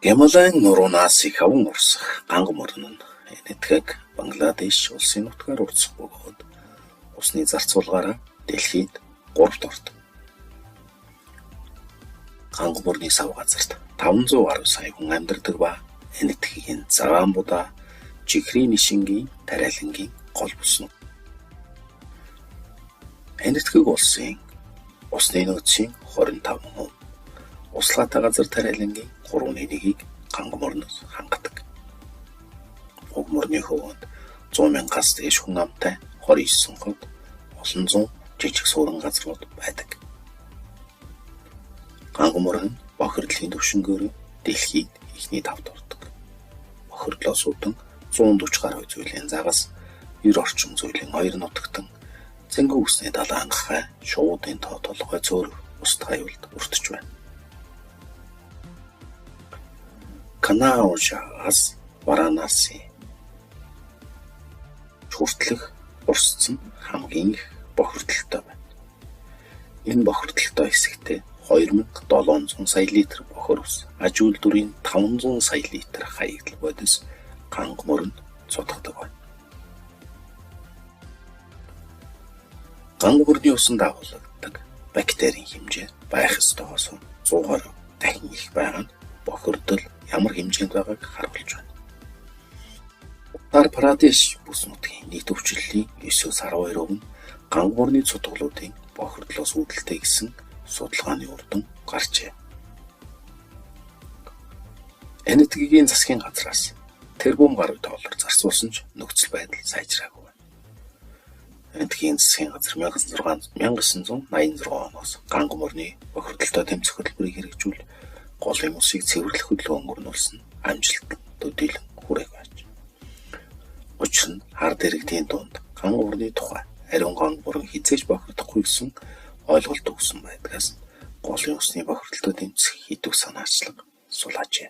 Гималайн нуруунаас их аван урсах Ганга мөрөн нь Энэтхэг, Бангладеш улсын нутгаар урсах бөгөөд усны зарцуулгаараа дэлхийд гуравт ордог. Ганга мөрний сав газарт 500 гаруй сая хүн амьдардаг ба Энэтхэгийн Цагаан Будаа, Чихрийн нишингийн тариалангийн гол бүс нутаг. Энэтхэг улсын усны нөөцийн 25%, услаатай газар тариалангийн 1/3-ийг Ганга мөрнөөс хангадаг. Уг мөрний хөвөөнд 100 мянгаас дээш хүн амтай 29 хот, олон зуун жижиг суурин газрууд байдаг. Ганга мөрөн нь бохирдлын түвшингээр дэлхийд эхний тавд ордог. Бохирдлоос үүдэн 140 гаруй зүйлийн загас, 90 орчим зүйлийн хоёр нутагтан, цэнгүү үсний далайн гахай, шувуудын тоо толгой цөөрөх бусад аюулд өртөж байна. Канаужаас Варанаси хүртэлх урсц нь хамгийн их бохирдолтой байна. Энэ бохирдолтой хэсэгтээ 2700 сая литр бохир ус, аж үйлдвэрийн 500 сая литр хаягдал бодис Ганга мөрөнд цутгадаг байна. Ганга мөрний усанд агуулдаг бактерийн хэмжээ байх ёстойгоос 120 дахин их байгаа нь бохирдол ямар хэмжээнд байгааг харуулж байна. Уттар Прадеш бүс нутгийн нийт өвчлөлийн 9-12% нь Ганга мөрний цутгалуудын бохирдлоос үүдэлтэй гэсэн судалгааны үр дүн гарчээ. Энэтхэгийн засгийн газраас тэрбум гаруй доллар зарцуулсан ч нөхцөл байдал сайжраагүй байна. Энэтхэгийн засгийн газар 1986 оноос Ганга мөрний бохирдолтой тэмцэх хөтөлбөрийг хэрэгжүүл голын усыг цэвэрлэх хөдөлгөөн өнгөрнүүлсэн амжилт төдийлөн хүрээгүй байж. Учир нь ард иргэдийн дунд Ганга мөрний тухай ариун Ганга мөрөн хэзээ ч бохирдохгүй гэсэн ойлголт өгсөн байдгаас голын усны бохирдолтой тэмцэх идэвх санаачлаг сулаажээ.